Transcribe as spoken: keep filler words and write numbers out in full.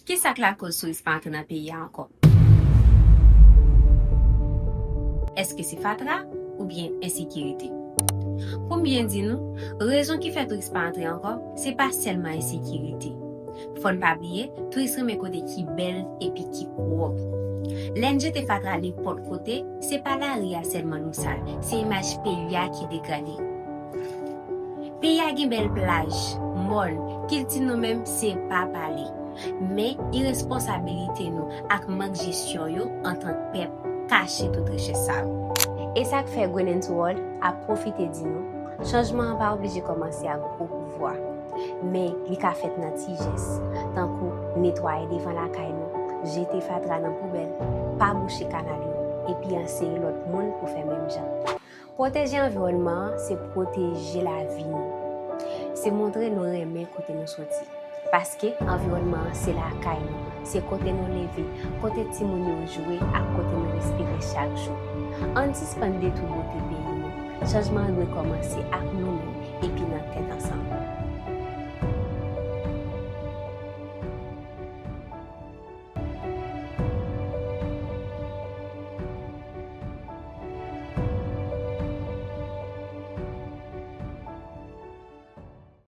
Ki sa k lakoz touris pa antre nan peyi a ankò? Èske se fatra oubyen ensekirite? Pou m byen di nou, rezon ki fè touris pa antre ankò, se pa sèlman ensekirite. Fò n pa bliye, touris renmen kote ki bèl epi ki pwòp. Lè n jete fatra nenpòt kote, se pa lari a sèlman nou sal, se imaj peyi a ki degrade. Peyi a gen bèl plaj, mòn, kilti nou menm se pa pale. Men iresponsabilite nou ak mank jesyon yo antank pèp kache tout richès sa yo. E sa k fè Green and World ap pwofite di nou, chanjman an pa oblije kòmanse ak gwo pouvwa, men li ka fèt nan ti jès, tankou netwaye devan lakay nou, jete fatra nan poubèl, pa bouche kanal yo, epi anseye lòt moun pou fè menm jan. Pwoteje anviwònman an, se pwoteje lavi nou. Se montre nou renmen kote nou soti. Paske anviwònman an se lakay nou, se kote nou leve, kote timoun yo jwe ak kote nou respire chak jou. Ann sispann detwi bote peyi nou. Chanjman an dwe kòmanse ak nou menm epi nan tèt ansanm.